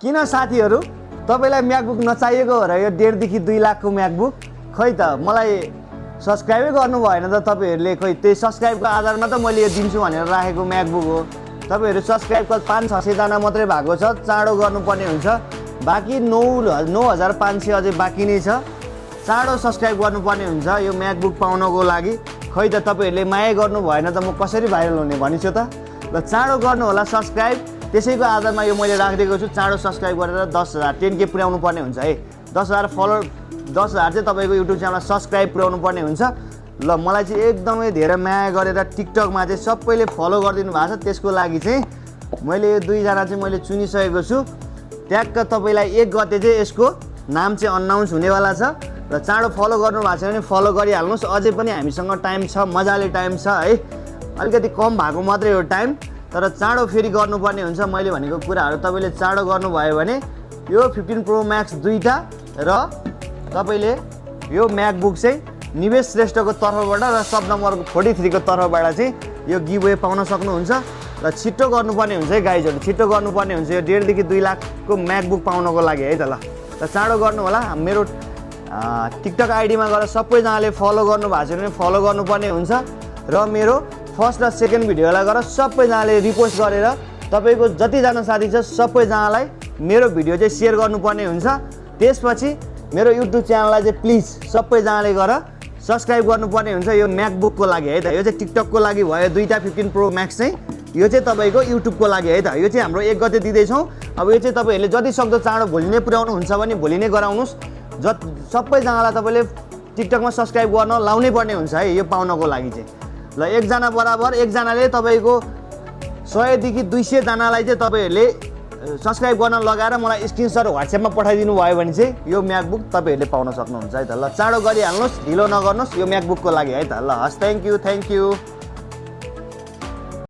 किन साथीहरु तपाईलाई म्याकबुक नचाहिएको हो र यो 1.5 देखि 2 लाखको म्याकबुक खै त मलाई सब्स्क्राइबै गर्नु भएन त तपाईहरुले खै त्यही सब्स्क्राइबको आधारमा त मैले यो दिन्छु भनेर राखेको म्याकबुक हो तपाईहरु सब्स्क्राइबको 5-600 जना मात्रै भएको छ चाँडो गर्नुपर्ने हुन्छ बाकी 9500 अझै बाँकी नै छ चाँडो सब्स्क्राइब गर्नुपर्ने हुन्छ यो म्याकबुक पाउनको लागि खै त तपाईहरुले माया गर्नु भएन त म कसरी भाइरल हुने भनिछु त ल चाँडो गर्नु होला सब्स्क्राइब त्यसैको आधारमा यो मैले राखिदिएको छु चाँडो सब्स्क्राइब गरेर 10000 10k पुर्याउनु पर्ने हुन्छ है 10000 फलोअर 10000 चाहिँ तपाईको युट्युब च्यानलमा सब्स्क्राइब पुर्याउनु पर्ने हुन्छ ल मलाई चाहिँ एकदमै धेरै माया गरेर टिकटकमा चाहिँ सबैले फलो गरिदिनु भएको छ त्यसको लागि चाहिँ मैले यो दुई जना चाहिँ मैले चुनिसकेको छु ट्याक्क तपाईलाई 1 गते चाहिँ यसको नाम चाहिँ अनाउन्स हुनेवाला छ र चाँडो फलो गर्नु भएको छ भने फलो गरिहाल्नुस् अझै पनि हामीसँग टाइम छ मजाले टाइम छ है अलिकति कम भएको मात्रै हो टाइम तर चाँडो फेरि गर्नुपर्ने हुन्छ मैले भनेको कुराहरू तपाईले चाँडो गर्नुभयो भने यो 15 प्रो म्याक्स दुईटा र तपाईले यो म्याकबुक चाहिँ निवेश श्रेष्ठको तर्फबाट र सब नम्बर 43 को तर्फबाट चाहिँ यो गिभवे पाउन सक्नुहुन्छ र छिट्टो गर्नुपर्ने हुन्छ है गाइजहरु छिट्टो गर्नुपर्ने हुन्छ यो 1.5 देखि 2 लाखको म्याकबुक पाउनको लागि है त ल चाँडो गर्नु होला मेरो टिकटक आइडीमा गएर सबैजनाले फलो गर्नु भएको छ भने फलो गर्नुपर्ने हुन्छ र मेरो फर्स्ट र सेकेन्ड भिडियोलाई गएर सबैजनाले रिपोस्ट गरेर तपाईको जतिजना साथी छ सबैजनालाई मेरो भिडियो चाहिँ शेयर गर्नुपर्ने हुन्छ त्यसपछि मेरो युट्युब च्यानललाई चाहिँ प्लिज सबैजनाले गएर सब्स्क्राइब गर्नुपर्ने हुन्छ यो म्याकबुकको लागि है त यो चाहिँ टिकटकको लागि भयो दुईटा 15 प्रो म्याक्स चाहिँ यो चाहिँ तपाईको युट्युबको लागि है त यो चाहिँ हाम्रो 1 गते दिँदैछौँ अब यो चाहिँ तपाईहरुले जति सक्दो चाँडो भोलि नै पुर्याउनु हुन्छ भने भोलि नै गराउनुस् सबैजनालाई तपाईले टिकटकमा सब्स्क्राइब गर्न लाउनै पर्ने हुन्छ है यो पाउनको लागि चाहिँ ल एकजना बराबर एकजनाले तपाईको 100 देखि 200 जनालाई चाहिँ तपाईहरुले सब्स्क्राइब गर्न लगाएर मलाई स्क्रिनशट व्हाट्सएपमा पठाइदिनु भयो भने चाहिँ यो म्याकबुक तपाईहरुले पाउन सक्नुहुन्छ है त ल चाँडो गरिहाल्नुस् ढिलो नगर्नुस् यो म्याकबुकको लागि है त ल हस् थ्यांक यू